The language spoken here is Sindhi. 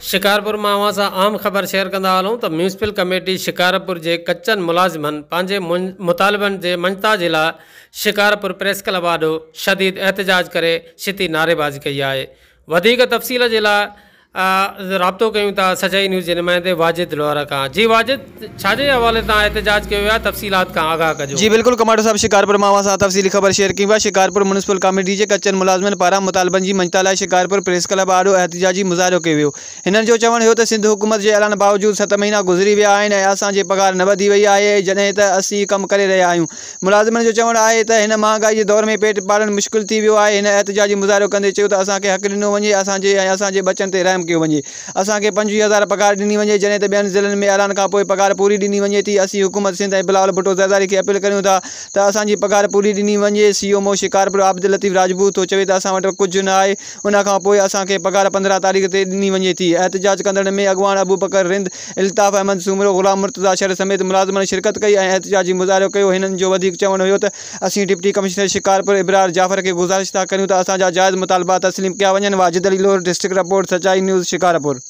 شڪارپور مان اوهان سان اهم خبر شيئر ڪندا هلون ته ميونسپل ڪميٽي شڪارپور جي ڪچن ملازمن پنهنجي مطالبن جي مڃتا جي لاء شڪارپور پريس ڪلب آڏو شديد احتجاج ڪري ڇتي نعريبازي ڪئي آهي وڌيڪ تفصيل جي لاء رابطو ڪيون ٿا سچائي نيوز جي نمائندي واجد لوهر کان جي واجد ڇا جي حوالي تان احتجاج ڪيو ويو آهي تفصيلات کان آگاهه ڪجو. جي بلڪل ڪمانڊر صاحب شڪارپور مان اوهان سان تفصيلي خبر شيئر ڪيون پيا شڪارپور ميونسپل ڪاميٽي جي ڪچن ملازمن پاران مطالبن جي مڃتا لاء شڪارپور پريس ڪلب آڏو احتجاجي مظاهرو ڪيو ويو هنن جو چوڻ هيو ته سنڌ حڪومت جي اعلان باوجود ست مهينا گذري ويا آهن ۽ اسان جي پگهار نه وڌي وئي آهي جڏهن ته اسين ڪم ڪري رهيا آهيون ملازمن جو چوڻ آهي ته هن مهانگائي جي دور ۾ پيٽ پالڻ مشڪل ٿي ويو آهي هن احتجاجي مظاهرو ڪندي چيو ته اسان کي حق ڏنو وڃي اسان جي ۽ اسان جي ٻچن تي رحم ڪيو وڃي اسان کي 25 هزار پگهار ڏني وڃي جڏهن ته ٻين ضلعن ۾ اعلان کانپوء پگهار پوري ڏني وڃي ٿي اسين حڪومت سنڌ ۽ بلاول ڀٽو زرداري کي اپيل ڪريون ٿا ته اسان جي پگهار پوري ڏني وڃي C M O Shikarpur Abid Latif Rajput ٿو چوي ته اسان وٽ ڪجهه نه آهي ان کان پوء اسان کي پگهار 15 تاريخ تي ڏني وڃي ٿي. احتجاج ڪندڙن ۾ اڳواڻ ابوبڪر رند، الطاف احمد سومرو، غلام مرتضيٰ شر سميت ملازمن شرڪت ڪئي ۽ احتجاجي مظاهرو ڪيو. هنن جو وڌيڪ چوڻ هيو ته اسين ڊپٽي ڪمشنر شڪارپور ابرار جعفر کي گذارش ٿا ڪريون ته اسان جا جائز مطالبا تسليم ڪيا وڃن. Wajid Ali Lohar, district report, Sachai news, Shikarpur.